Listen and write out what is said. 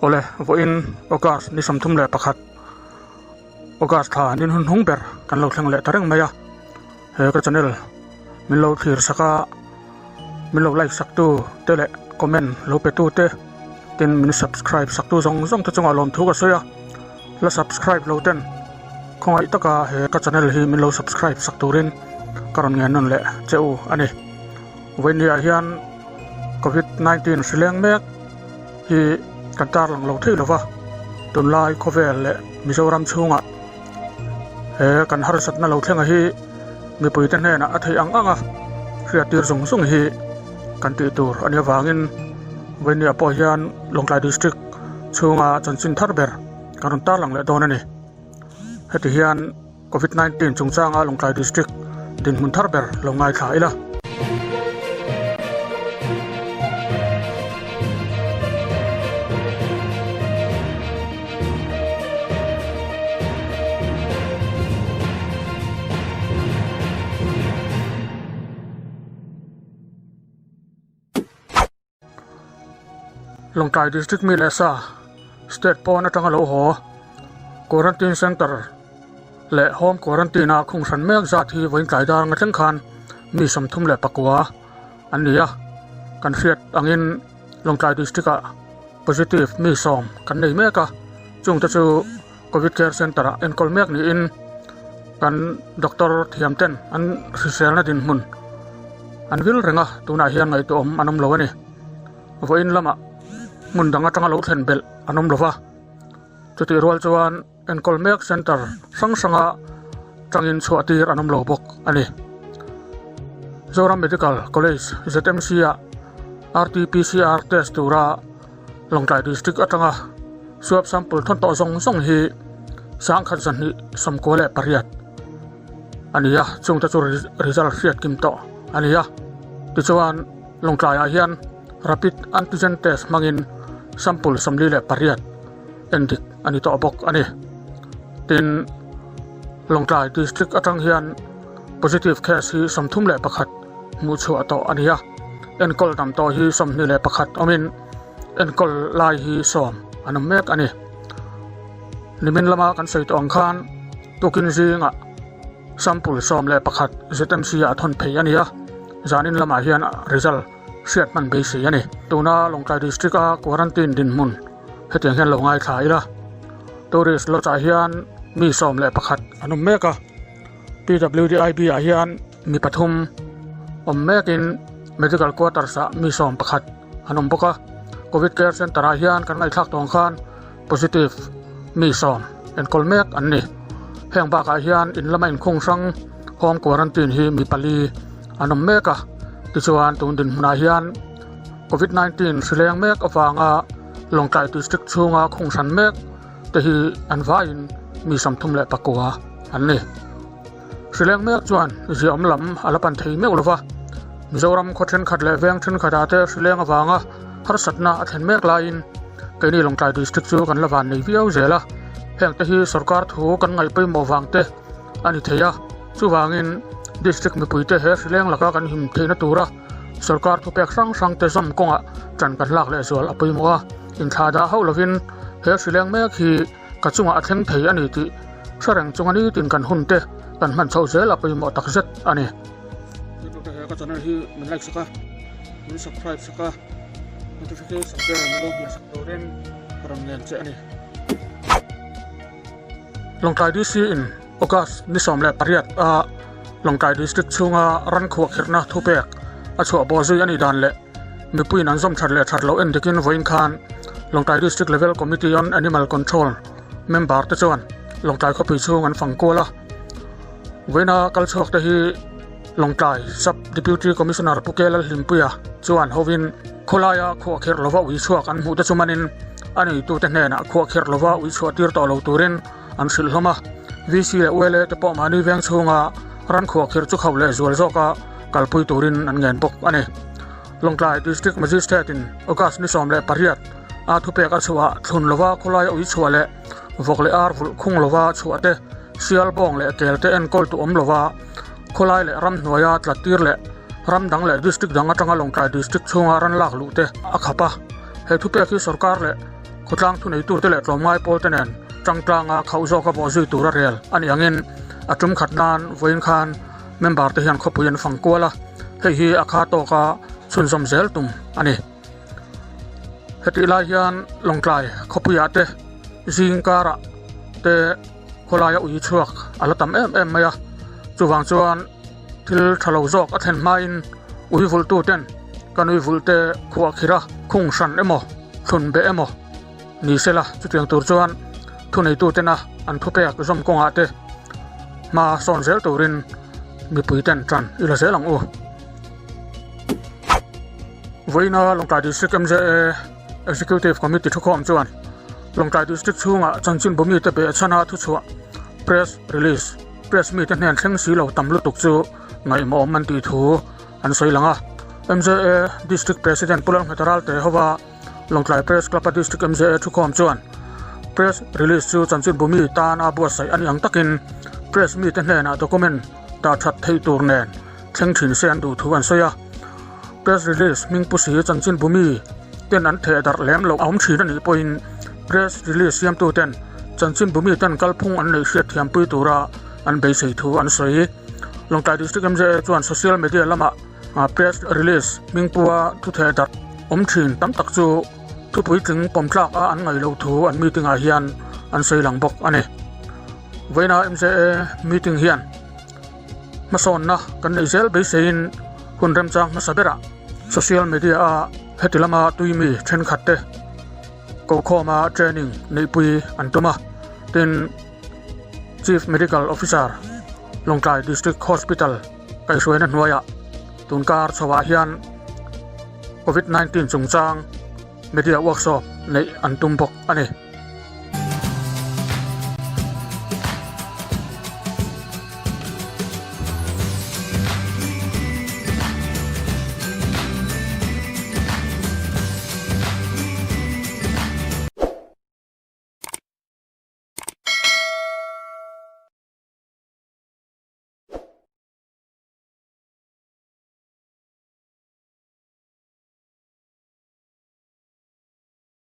Awle, vawiin August ni 31 August thla nin hun hnung ber kan lo thleng leh ta reng mai a, he ka channel min lo thlir sak a, min lo like sak tu te leh comment lo pe tu te tin min subscribe sak tu zawng zawng te chungah lawmthu ka sawi a, la subscribe lo ten khawngaih taka he ka channel hi min lo subscribe sak turin ka rawn ngen nawn leh che u a ni. Vawinia hian Covid 19 hri leng mek hi kan tarlang lo thei lova, tunlai khawvel leh Mizoram chhungah he kan harsatna lo thlenga hi mipuite hnenah a theih ang ang a, hriattir zung zung hi kan tih tur a nih avangin Vawinia pawh hian Lawngtlai District chhunga chanchin thar ber kan rawn tarlang leh dawn a ni. Heti hian. Covid 19 chungchanga Lawngtlai District dinhmun thar ber lo ngaithla ila. Lawngtlai District mi leh sa state pawn atanga lo haw quarantine centre leh home quarantine a khung hran mek zat hi vawiin tlai dar anga thleng khan mi 34 an ni a, kan hriat angin Lawngtlai District ah positive mi 10 kan nei mek a, chungte chu Covid care centre ah enkawl mek niin kan doctor thiam ten an hriselna dinhmun an vil reng a, tunah hian ngaihtuahawm an awm lo a ni. Vawiin lamah hmun dang atanga lo thlen belh an awm lo va, chutih rual chuan enkawl mek centre hrang hranga tangin chhuah tir an awm lo bawk a ni. Zoram Medical College ZMC ah RT-PCR test tura Lawngtlai District atanga swab sample thawn tawh zawng zawng hi 1298 a ni a, chungte chu result hriat kim tawh a ni a. Tichuan Lawngtlaiah hian rapid antigen test hmangin sample 48 endik a ni tawh bawk a ni. Tin, Lawngtlai District atang hian positive case hi 31 hmuh chhuah tawh a ni a, enkawl dam tawh hi 21 awmin enkawl lai hi 10 an awm mek a ni. Nimin lama kan sawi tawh ang khan tukin zingah sample 11 ZMC ah thawn phei a ni a, zanin lamah hian result hriat hman beisei a ni. Tuna Lawngtlai District a quarantine dinhmun hetiang hian lo ngaithla ila, tourist lodge ah hian mi 11 an awm mek a, PWDIB ah hian mi pathum awm mekin medical quarters ah mi 11 an awm bawk a, Covid care centre ah hian kan ngaihthlak tawng khan positive mi 10 enkawl mek an ni. Heng bakah hian in lama inkhung hrang home quarantine hi mi pali an awm mek a, tichuan tun dinhmunah hian Covid 19 hri leng mek avanga Lawngtlai District chhunga khung hran mek te hi an vaiin mi 39 an ni. Hri leng mek chuan ziahawm lam a la pan thei meuh lova, Mizoram khaw thenkhat leh veng thenkhatah te hri leng avanga harsatna a thlen mek laiin keini Lawngtlai District chu kan la van nei viau zel a, heng te hi sorkar thu kan ngaih pawimawh vang te a ni thei a, chuvangin District mipuite he hri leng laka kan him theihna tura sorkar thupek hrang hrang te zawm kawngah ṭan kan lak leh zual a pawimawh a, inthlah dah hauh lovin he hri leng mek hi ka chungah a thleng thei a ni tih hre reng chunga nitin kan hun te kan hman chhoh zel a pawimawh tak zet a ni. Youtube te he ka channel hi min like sak a, min subscribe sak a, notification bell min lo hmuh sak turin ka rawn ngen che a ni. Lawngtlai DC in August ni 18 a Lawngtlai District chhunga ran khuahkhirhna thupek a chhuah bawh zui a nih dan leh mipuiin an zawm that leh that loh en dikin vawiin khan Lawngtlai District Level Committee on Animal Control member te chuan Lawngtlai khawpui chhung an fang kual a. Vawiina kal chhuak te hi Lawngtlai Sub Deputy Commissioner Pu Ke Lalhlimpuia chuan hovin khawlaia khuahkhirh lova ui chhuak an hmuh te chu manin a neitute hnenah khuahkhirh lova ui chhuah tir tawh lo turin an hrilh hlawm a. VC leh ULA te pawh mahni veng chhunga ran khuahkhirh chu kho leh zual zawka kalpui turin an ngen bawk a ni. Lawngtlai District Magistrate in August ni 18 a thupek a chhuah thlun lova khawlai ui chhuah leh vawk leh ar vulh khung lova chhuah te, sial bawng leh kel te enkawl tu awm lova khawlai leh ram hnuaia tlat tir leh ram dang leh district dang atanga Lawngtlai District chhunga ran lak luh te a khap a. He thupek hi sorkar leh. Khawtlang thuneitute leh tlawmngai pawlte nen tangtlanga khauh zawka bawh zui tura rel a nih angin a tum khat nan vawiin khan member te hian khawpui an fang kual a, hei hi a kha tawka chhunzawm zel tum a ni. Hetih lai hian Lawngtlai khawpuiah te zing karah te khawlaia ui chhuak a la tam em em mai a, chuvang chuan thil tha lo zawk a thlen hmain ui vultu ten kan ui vulh te khuah khirh a, khung hran emaw thlun beh emaw ni sela chutiang tur chuan thuneitu tena an thupek zawm kawngah te hma sawn zel turin mipui ten tan i la zel ang u. Vawiina Lawngtlai District MJA Executive Committee thukhawm chuan Lawngtlai District chhungah chanchin bumite behchhana thuchhuah Press Release Press mite hnen thleng si lo tam lutuk chu ngaihmawm an tih thu an sawi lang a. MJA District President Pu Lalngheta Ralte hova Lawngtlai Press Club-a District MJA thukhawm chuan Press Release chu chanchin bumi tana buatsaih a nih ang takin Press mite hnenah document dah that theih tur nen thleng thin se an duh thu an sawi a. Press release hming pu si chanchin bumi ten an theh darh lem loh a awm thin a nih pawhin press release siamtu ten chanchin bumi ten kalphung an neih hriat thiampui tura an beisei thu an sawi. Lawngtlai District MJA chuan social media lamah press release hming pua thu theh darh awm thin tam tak chu thu puitling pawm tlak a an ngaih loh thu an meeting ah hian an sawi lang bawk a ni. Vawiina MJA meeting hian Hmasawnna kan neih zel beiseiin hun remchang hmasa berah social media a heti lama tuimi thenkhat te kokhawma training neihpui an tum a, tin Chief Medical Officer Lawngtlai District Hospital kaihhruaina hnuaiah tunkar chhoah hian Covid 19 chungchang media workshop neih an tum bawk a ni.